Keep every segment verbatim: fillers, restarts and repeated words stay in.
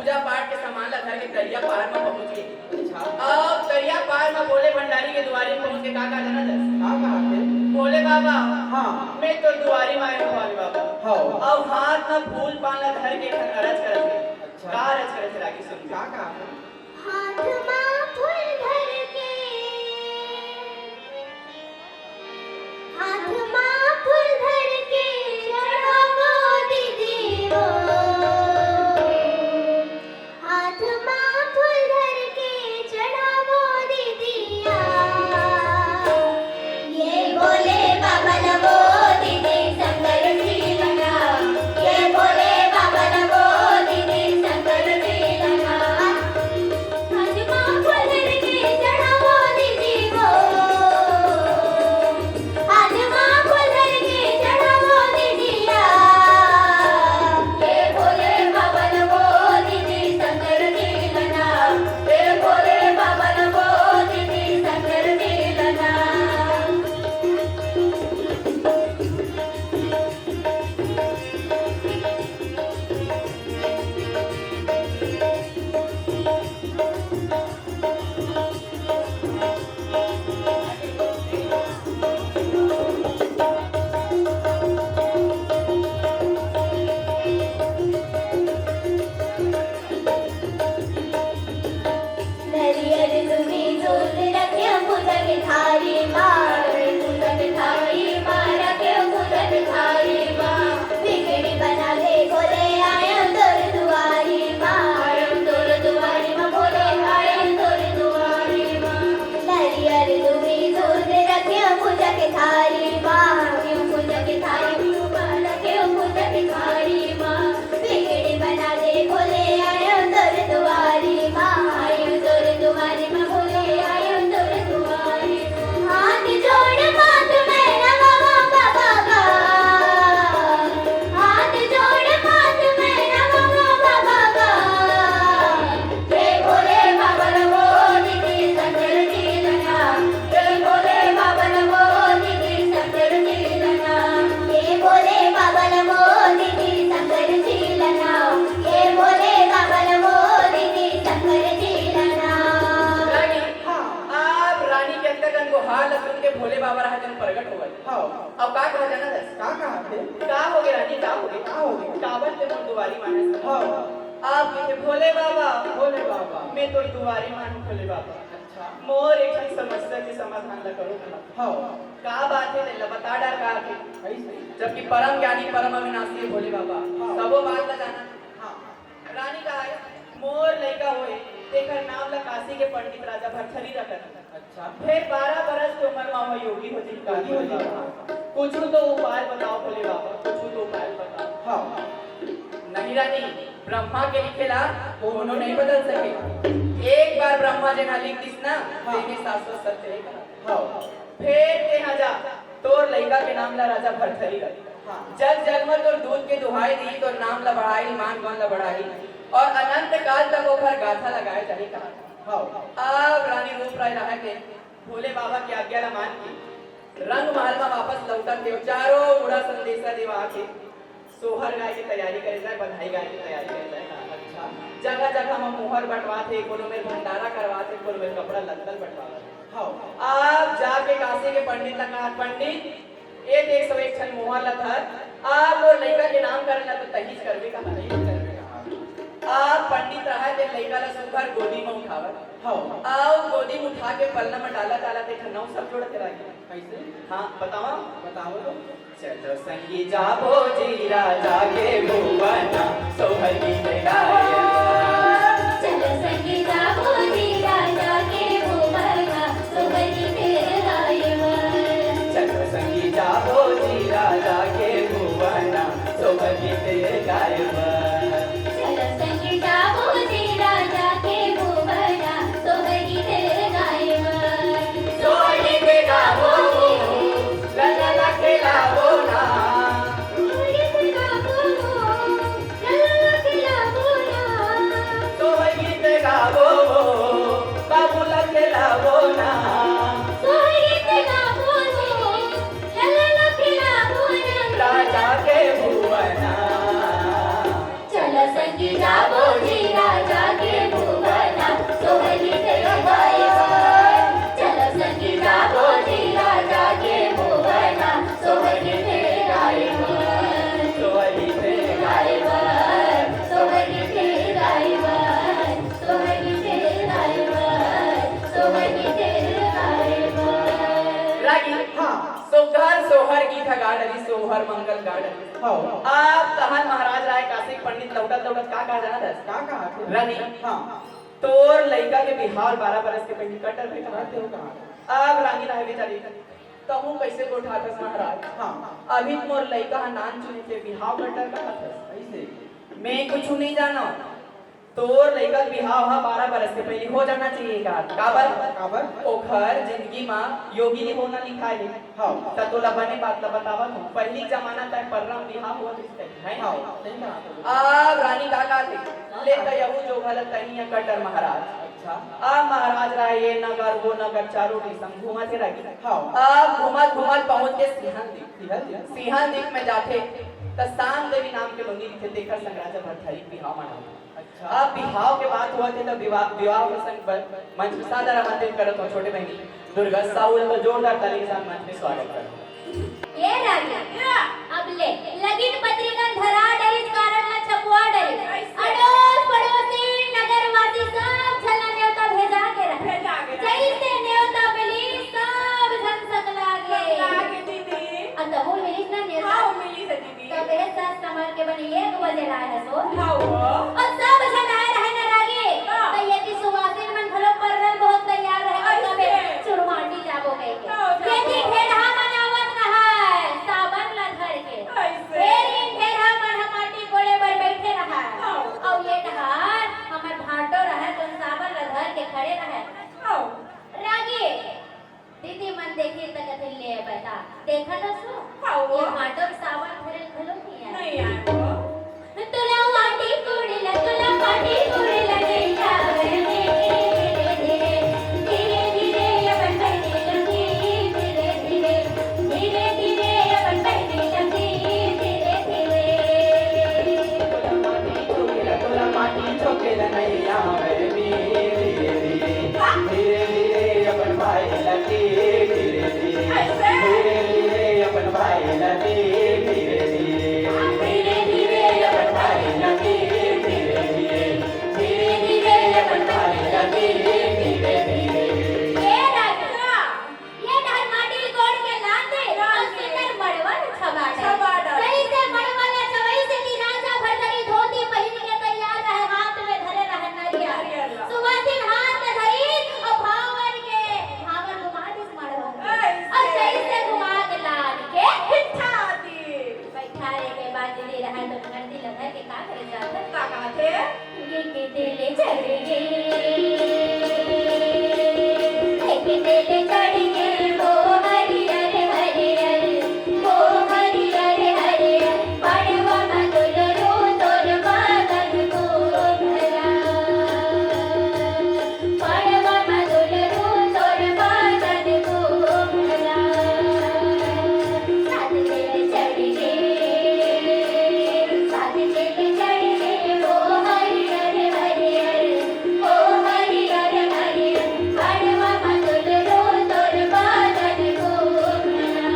पूजा पाठ के सामान ला धर के तरिया पार म पहुंच गे। अच्छा। अब तरिया पार म भोले भंडारी के दुआरी म पहुंच के का का जाना दस? का कहा थे? भोले बाबा, हाँ। मैं तो दुआरी म आए हूँ भोले बाबा। हाँ। अब हाथ म फूल पान ला धर के अरज करत हे। अच्छा। का अरज करत हे रागी सुन के। का कहा थे? हाथ मा फूल धर के, हाथ मा फूल धर के चढ़ावो दीदी वो। हाथ मा फूल धर के चढ़ावो दीदिया। ये भोले बाबा नमो दीदी शंकर जी लगा। ये भोले बाबा नमो दीदी शंकर जी लगा। हाथ मा फूल धर के चढ़ावो दीदी वो। हाथ मा फूल धर के चढ़ावो दीदिया। हे भोले बाबा नमो दीदी शंकर जी लना। हे भोले बाबा नमो दीदी शंकर जी लना। नरियर तुमी दूध रखे पूजा के थारी माँ, पूजा के थारी माँ, रखे पूजा के थारी माँ। बिगड़ी बना के भोले आए तोर दुआरी माँ, आए तोर दुआरी माँ, भोले आए तोर दुआरी माँ। नरियर तुमी दूध रखे पूजा के थारी माँ, क्यों पूजा के थारी माँ, रखे पूजा के थारी माँ। बिगड़ी बना के भोले आए तोर दुआरी माँ, आए तोर दुआरी माँ, भोले आए तोर दुआरी। हाथ जोड़ माथ में नवावा बाबा का। हाथ जोड़ माथ में नवावा बाबा का। हे भोले बाबा नमो दीदी शंकर जी लना। हे भोले बाबा नमो दीदी शंकर जी लना। हे भोले बाबा नमो दीदी शंकर जी लना। हे भोले बाबा नमो दीदी शंकर जी लना। रानी, हाँ। आप रानी के अंतकरण के गोहार ला सुन के भोले बाबा राहत प्रगट हो गए। हाँ। अब का कहा जाना था? का कहा थे? का हो गए रानी, का हो गए? का हो गए? काबर ते मोर दुआरी मानस? हाँ। आप कहे, "भोले बाबा, भोले बाबा। मैं तोर दुआरी मानू भोले बाबा। अच्छा। मोर एक ठन समस्या के समाधान ला करो।" हाँ। का बात है, तेला बता डार का आगे। कैसे? जबकि परम ज्ञानी, परम अविनाशी है भोले बाबा। हाँ। सबो बात ला जाना। हाँ। रानी कहा है, "मोर लइका होए, तेकर नाम ला काशी के पंडित राजा भरथरी रखत।" अच्छा। फिर बारह बरस के उम्र मा वह योगी हो जाही। योगी हो जाही। कुछ तो उपाय बताओ भोले बाबा, कुछ तो उपाय बताओ। हाँ। नहीं रानी, ब्रह्मा के लिखे ला कोनो नहीं बदल सके। एक बार ब्रह्मा जी ने लिख दिस ना, हाँ। तेने शाश्वत सत्य है। हाँ। फिर तेहा जा, तोर लइका के नाम ला राजा भरथरी रख। हाँ। जग जग म तोर दूध के दुहाई दी, तोर नाम ला बढ़ाई, मान गौन ला बढ़ाई, और अनंत काल तक ओकर गाथा लगाए जाही कहा। हाँ। अब रानी रूप राय रहा के भोले बाबा के आज्ञा ला मान के रंग महल म वापस लौटत हे, चारों मुड़ा संदेशा देवा के सोहर गाय के तैयारी करे जाए, बधाई गाय के तैयारी करे जाए। अच्छा। जगह जगह म मोहर बंटवात हे, कोनो मेर भंडारा करवात हे, कोनो मेर कपड़ा लत्तल बंटवात हे। हाँ। आप जाके काशी के पंडित ला कहा, "पंडित, ए देख सो एक ठन मोहर ला धर, आप मोर लइका के नामकरण ला तो तहीच करबे कहा, तहीच करबे कहा।" आप पंडित रहा ते लइका ला सुघर गोदी म उठावत। हाँ। आओ गोदी म उठा के पलना म डाला, डाला ते ठन नाव सब जोड़त रही। कैसे? हाँ, बतावा। बताओ तो। चलो संगी जाबो जी राजा के भुवना, सोहर गीत गाए। चलो संगी जाबो जी राजा के भुवना, सोहर गीत गाए। चलो संगी जाबो जी राजा के भुवना, सोहर गीत गाए। चलो संगी जाबो जी राजा के भुवना, सोहर गीत गाए। सोहर गीत गाबो। लला ला खेलावो ना। मंगल गाड़। हाँ। अब तहन महाराज राय काशी के पंडित लौटत लौटत का कहा जानत हस? का कहा थे? रानी, हाँ। तोर लइका के बिहाव बारह बरस के पहिली कर डरबे कहा। हाँ, तेहू कहा। अब रानी राय बेचारी, तहूँ कइसे गोठाथस महाराज? हाँ। अभी मोर लइका ह नानचुन हे, बिहाव कर डर कहा थस। कइसे? मैं कुछु नइ जानव। तोर लइका के बिहाव ह बारह बरस के पहिली हो जाना चाहिए का? काबर? काबर? ओखर जिंदगी म योगिनी होना लिखाय हे। हाँ। त तोला बने बात ल बतावत हूँ। पहिली के जमाना तय पर्रा म बिहाव होवत रिहिस, है? हाँ, सही कहा तो। अब रानी का कहा थे? ले त यहू जोघा ल तहीं ह कर डर महाराज। अच्छा। अब महाराज राय ये नगर, वो नगर, चारों दिशा म घूमत हे रागी। हाँ। अब घूमत घूमत पहुंच के सिंहल दीप। सिंहल दीप। सिंहल दीप में जाथे, त साम देवी नाम के नोनी रहिथे, तेकर संग राजा भरथरी बिहाव मनाथे। अच्छा। अब बिहाव के बात होवत हे, त विवाह, विवाह प्रसंग पर मंच में सादर आमंत्रित करत हूँ छोटे बहिनी दुर्गा साहू ल, तो जोरदार ताली के साथ मंच में स्वागत करत हूँ। ए राजा, अब ले, लगिन पत्रिका धरा डरिस, कारड ल छपवा डरिस। अइसे। अड़ोस पड़ोसी, नगरवासी सब झन ल नेवता भेजा गे रहे। भेजा गे रहे। जइसे नेवता मिलिस, सब झन सकला गे। सकला गे दीदी। अ तहूँ मिलिस ना नेवता? हाँ, मिलिस हे दीदी। त कहे सज संवर के बने एक बजे लाय हस ओ। हाँ वो। अउ सब झन आय रहे न रागी। हाँ। त ये कि सुवासिन मन घलो पर्रा ल बहुत तैयार रहे, अइसे। मतलब चुरमाटी जाबो कहिके। हाँ, जाबो। ये कि ढेढ़ा मन आवत रहय, साबर ल धर के। अइसे। फेर इन ढेढ़ा मन ह माटी कोड़े बर बइठे रहय। हाँ। अउ ये डहर हमर भांटो रहय, तो साबर ल धर के खड़े रहय। हाँ। रागी, दीदी मन देखिन त कथे, "ले बता, देखत हस ओ? हाँ वो। ये भांटो म साबर धरे ल घलो नइ आय।" नइ आय वो। तुला माटी कोड़े ला, तुला माटी कोड़े ला नइ आवे रे, धीरे धीरे, धीरे धीरे अपन बहिनी लगे, धीरे धीरे, धीरे धीरे अपन बहिनी लगे, धीरे धीरे। तुला माटी कोड़े ला, तुला माटी कोड़े ला नइ आवे रे, धीरे धीरे। धीरे धीरे अपन भाई ला दे, धीरे धीरे। अइसे? धीरे धीरे अपन भाई ला दे, धीरे धीरे। धीरे धीरे अपन भाई ला दे, धीरे धीरे। धीरे धीरे अपन भाई ला दे, धीरे धीरे। ए राजा, ये डहर माटी ल कोड़ के लान दे, लान अउ दे। सुंदर मड़वा ल छबा डाल। छबा डाल। जइसे मड़वा ल छबइस कि राजा भरथरी धोती पहिर के तैयार रहय, हाथ में धरे रहय नरियर। नरियर ला। सुवासिन हाथ में धरिस अउ भांवर के, भांवर घुमा दिस मड़वा में। अइसे। अउ जइसे घुमा के लान के बिठा दिस। बइठारे के बाद दीदी रहय तो नंदी ल धर के का करे जाथे? का कहाथे? एक तेल चढ़ गे, एक तेल चढ़ गे, वो हरियर हरियर, वो हरियर हरियर, पड़वा म दुलरू तोर बादन को भला। पड़वा म दुलरू तोर बादन को भला। सात तेल चढ़ गे, सात तेल चढ़ गे, वो हरियर हरियर, वो हरियर हरियर, पड़वा म दुलरू तोर बादन को भला।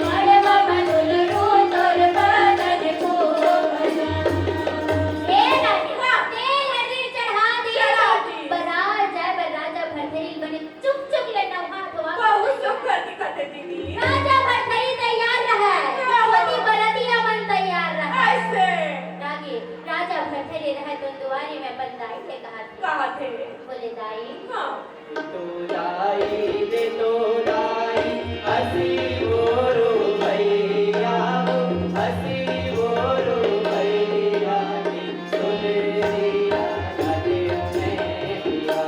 पड़वा म दुलरू तोर बादन को भला। ए रानी, तेल हरदी चढ़ा दिस। चढ़ा दिस। बरात जाय बर राजा भरथरी बने चुक चुक ले नहा धोवा। बहुत सुघर दिखत हे दीदी। राजा भरथरी तैयार रहय, हाँ। ओती बरतिया मन तैयार रहय। अइसे। रागी, राजा भरथरी रहय तो दुवारी में अपन दाई ले कहाथे। कहाथे। बोले, "दाई।" हाँ। तो दाई, दे तो दाई, असी बोरो भैया हो, असी बोरो भैया की सुनरिया, कदे में पिया।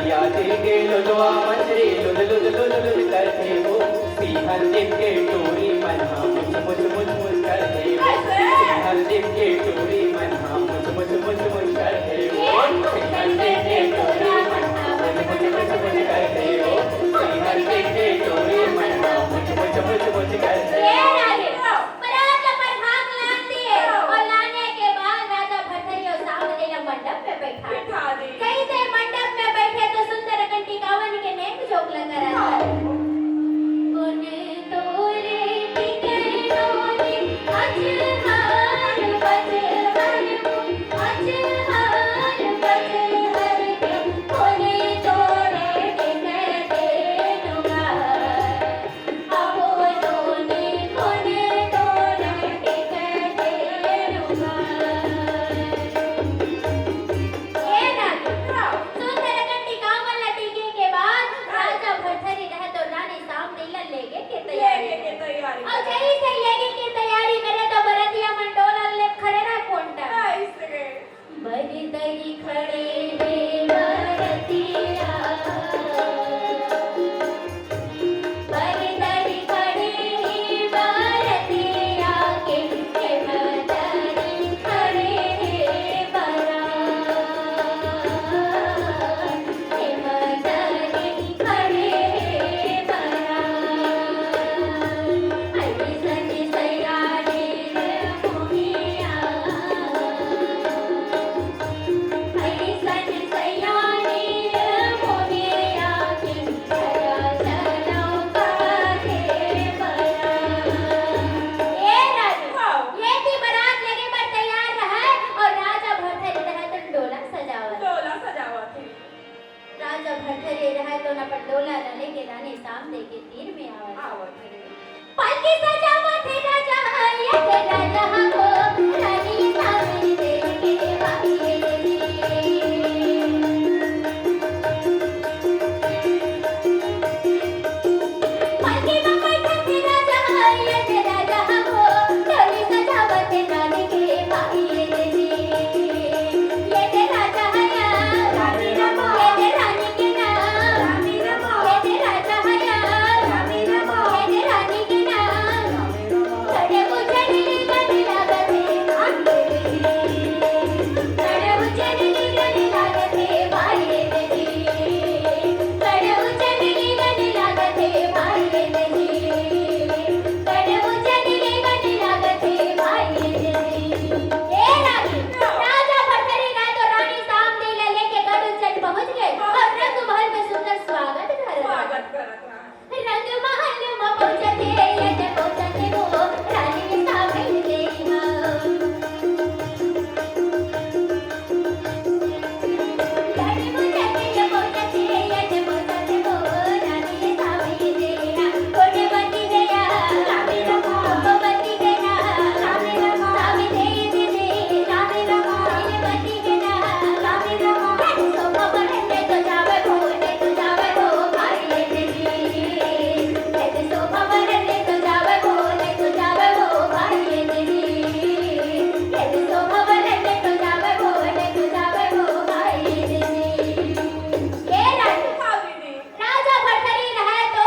या दिल के लुलवा मंजरी लुल लुल लुल लुल करथे वो। सीहर दिन के टूरी मन हा मुच मुच मुच मुच करथे वो। सीहर दिन के टूरी मन हा मुच मुच मुच मुच करथे वो। सीहर दिन के टूरी मन हा मुच मुच मुच मुच करथे वो। सीहर दिन के टूरी मन हा मुच मुच मुच मुच करथे। ये रानी, बरात ला परघाम लान दिए और लाने के बाद राजा भरथरी अउ सामने ला मंडप में बैठा। बैठा दे। जैसे मंडप में बैठे तो सुंदर अकन टिकावन के नेंग जोग लगा रहा। हाँ। कोने तोरे टिकनो ने अजहर बजहर मु, अजहर बजहर के कोने तोरे टिकने दूंगा। हे रानी, सुंदर अकन टिकावन ला टीके के बाद राजा भरथरी रहे तो रानी सामने ला लेगे के तैयारी। लेगे के तैयारी। अउ जैसे लेगे के तैयारी करे तो बरतिया मन डोला ले खड़े रहा कोंटा। ऐसे। बरदरी खड़े हे बरतिया, बरदरी खड़े हे बरतिया के, के बरदरी खड़े हे बरा। ए राजू, हाँ। ये थी बारात लगे बर तैयार रहा और राजा भरथरी रहा तो डोला सजावत। डोला सजावत हे। राजा भरथरी रहा तो न पटोला न लेके रानी सामने के तीर में आवत। आवत हे। पालकी सजावत हे राजा, ये के राजा हो, रानी सामने के बाई। ए रानी, राजा भरथरी राय तो रानी सामने ला लेके गरुड़ चंद पहुंच गए और रंग महल में सुंदर स्वागत करत रहा। स्वागत करत रहा। रंग महल में पहुंचते, ये जे पहुंचते वो रानी सामने देखा। ए रानी, राजा भरथरी रहे तो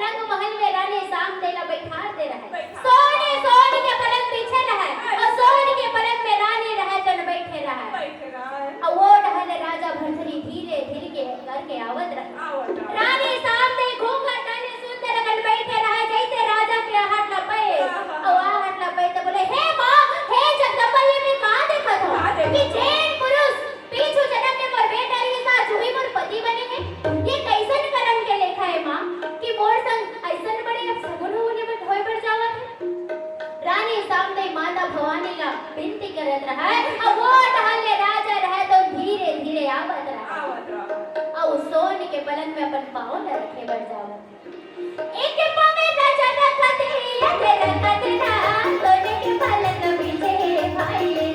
रंग महल में रानी सामने ला बैठार दे रहे। बैठार। सोने, सोने के पलंग बिछे रहे और सोने के पलंग में रानी रहे तो न बैठे रहे। बैठे रहे। और वो डहल राजा भरथरी धीरे धीरे के करके आवत रहे। आवत रहे। रानी सामने घूंघट डाले सुंदर अकन बैठे रहे, जैसे राजा के आहट ला पाए। हाँ, हाँ, और हाँ। आहट ला पाए तो बोले, "हे माँ, हे जगदम्बा, ये मैं का देखत हूँ का देखत कि हूँ? जैन पुरुष पीछू जन्म में मोर बेटा रहिस, आज उही मोर पति बने हे। ये कइसन करम के लेखा हे माँ कि मोर संग अइसन बड़े अपसगुन होने बर, होय बर जावत हे?" रानी सामने माता भवानी ला बिनती करत रहय, अउ वो डहर ले राजा रहय तो धीरे धीरे आवत रहय। आवत रहय। अउ सोन के पलंग में अपन पाँव ला रखे बर जावत हे। एक पाँव में राजा रखत हे, एक रखत ना, सोन के पलंग बिछे हे भाई रे।